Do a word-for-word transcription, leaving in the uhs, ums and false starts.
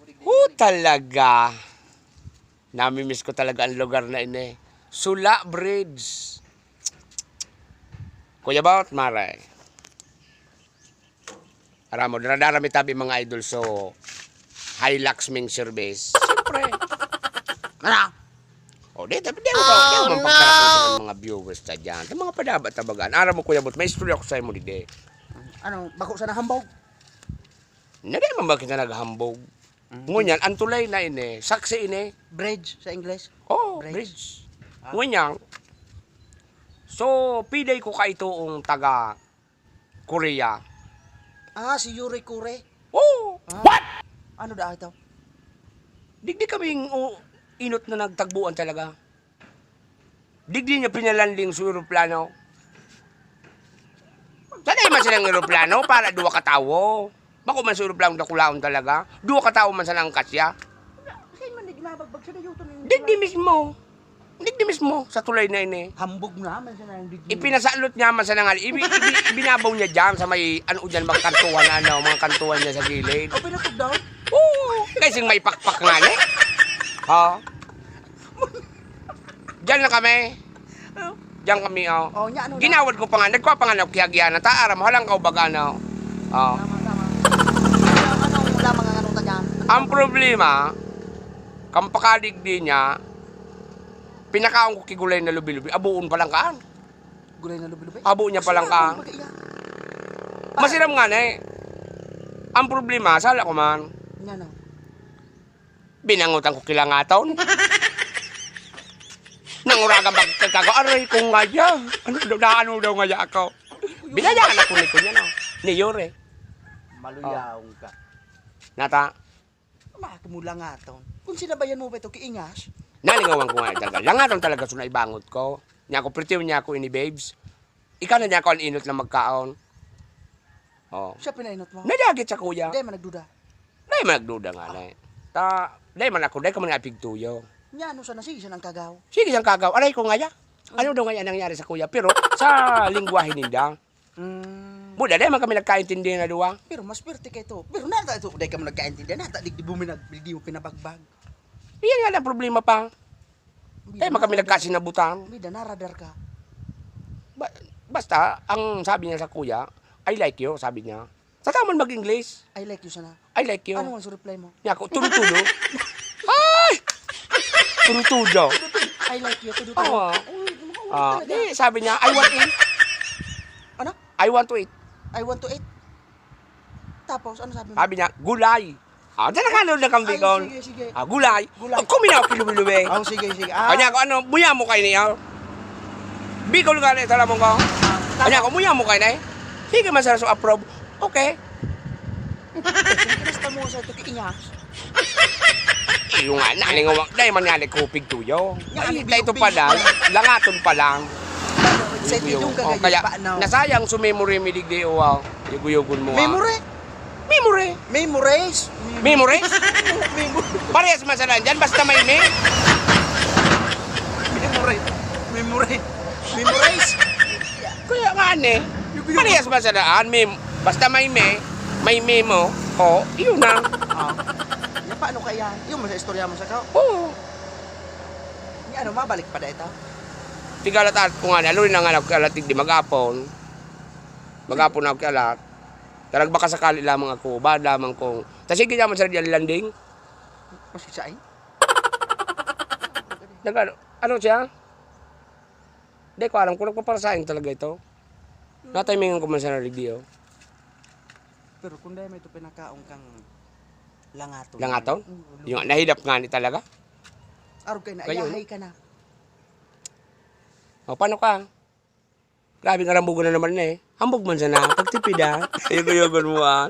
Ho, talaga. Namimiss ko talaga ang lugar na ini. Sula Bridge. Kuya Bot, Mare. Aram mo, daradara mi tabi mga idol, so Hilux ming service. Siyempre. Ano? O, di, di, di mo pa, di mo pagkakita ng mga viewers ta dyan. Sa mga padaba-tabagan. Aram mo, Kuya Bot, may istorya ko sa imo, di, di. Ano, bako sa nahambog? Na di man ba kita naghambog? Mm. Ngunyan, ang tulay na ini, saksi ini. Bridge sa English? Oo, Bridge. Bridge. Ah. Ngunyan, so, piday ko ka itoong taga Korea. Ah, si Yuri Kure? Oo. Ah. What? Ano daa ito? Digdi kaming, o, inot na nagtagbuan talaga. Digdi niya pinalanding sa eroplano. Sanay man silang eroplano para duwa ka tawo. Bako man sa eroplano dakulaon talaga. Duwa ka tawo man sana ang kasya. Saan man di ginabagbag sa dayuton yung Digdi mismo. Digdi mismo sa tulay na ini. Hambog na man siya na yung digdi. Ipinasalot niya man sa nangal. Ibi, ibi, ibinabaw niya dyan sa may, ano dyan, mga kantuhan, ano, mga kantuhan niya sa gilid. O, pinatog daw? Oo. Kasi may pakpak nga ni. Ha? Diyan na kami. Ano? Diyan kami, oh. Oh, nya, ano na? Ginawad ko pa nga, nagkwa pa nga na, kaya giyan na, ta, aram mo, halang ka, baga, ano. Oh. Tama, tama. Ano, ano, wala mga ano ta dyan? Ano Ang ba? Problema, kampakadigdi niya, pinakaon ko kigulay na lubi-lubi, abuon pa lang kaan. Gulay na lubi-lubi? Abo niya pa lang Kasi kaan. ano, baga iya. Masiram nga na eh. Ang problema, sala ko man. Nya na. Binangutan ko kilangaton. Nanguragan magkakago, aray ko ngaya. Ano daw, naano daw ngaya ako? Binayaan ako ni kuya, no? Ni Yore. Maluyaong ka. Nata, Maki mo langaton. Kung sinabayan mo ba ito, kiingas? Nalingawan ko nga talaga. Langaton talaga sa naibangot ko. Niya ako, pritiw niya ako ini, babes. Ikaw na niya ako ang inot na magkaon. Oh. Siya pinainot mo? Nadagit sa kuya. Dahil man nagduda. Dahil man nagduda nga na eh. Ta, dahil man ako, dahil ka man nga pigtuyo. Nya, ano sana? Sige siya ng kagaw. Sige siyang kagaw. Aray ko ngaya. Ano daw ngaya nangyari sa kuya? Pero sa lingwahe ninda. Mm. Buda, dahil man kami nagkaintindihan na duwa. Pero mas perte ka ito. Pero nata ito, dahil ka mo nagkaintindihan, nata digdi mo minag-, digdi mo pinabagbag. Iyan nga lang problema pa. Dahil man kami nagkasinabutan. Bida, naradar ka. Ba-, basta, ang sabi niya sa kuya, "I like you," sabi niya. Sa tao man mag-English. "I like you" sana. "I like you." Ano ang reply mo? Niya ako, "Tudo-tudo." Ay! "Tudo-tudo." "I like you," tudo-tudo. Oo. Uy, ano ka, Ah, talaga? Di, sabi niya, "I want it." Ano? "I want to eat." "I want to eat." Tapos, ano sabi mo? Sabi niya, "Gulay." Ah, diyan nakano na kang Ay, Bicol. Sige, sige. Ah, gulay. Gulay. Oh, kuminaw, kilubi-lubi. Oh, sige, sige. Ah. Kanya ko, ano, muya mo kayo niya? Bicol ka na, salamon ko. Ah, Kanya ko, muya mo kayo na eh. Sige, masarap sa approve. Okay. Kinasta mo sa ito, kiingas. Iyo nga, nalingawak na, yung mangyari kupig tuyo. Yan, Ay, biyog-biyog ito pala, na. Langaton pa lang. Sa ito, Yugo-yugo. Yung Oh, kaya, gagayon pa, no? Nasayang sumimuri mi digdi, oh, wow. Yugo-yugon mo, ah. Memory? Memory. Memories? Memories? Memory. Parehas man sana dyan, basta may me. Memory. Memory. Memories. Kaya nga, ne. Yugo-yugo. Parehas man sana, ah, mem-, basta may me, may memo, oh, yun na. Ah. Yan, paano kaya? Yung mo sa istorya mo sa kao? Oo. Ni ano, mabalik pa dahil ito? Tigalat at kung ano, aloy na nga nagkalat, di mag-apon. Mag-apon na nagkalat. Talaga baka sakali lamang ako, ba lamang kung, ta sige naman sa diyan landing. Masisay? Nag-ano, ano siya? Di ko alam kung nagpaparasahin talaga ito. Hmm. Natimingan ko man sa narinig, oh. Pero kung dahil may ito pinakaon kang langaton. Langaton? Mm, Yung nahilap nga ni talaga? Arog kayo na, Kayo, ayahay no? ka na. O, paano ka? Grabe nga rambugan na naman na eh. Hambog man sana. Pagtipid ah. Ayun, ayun, mo ah.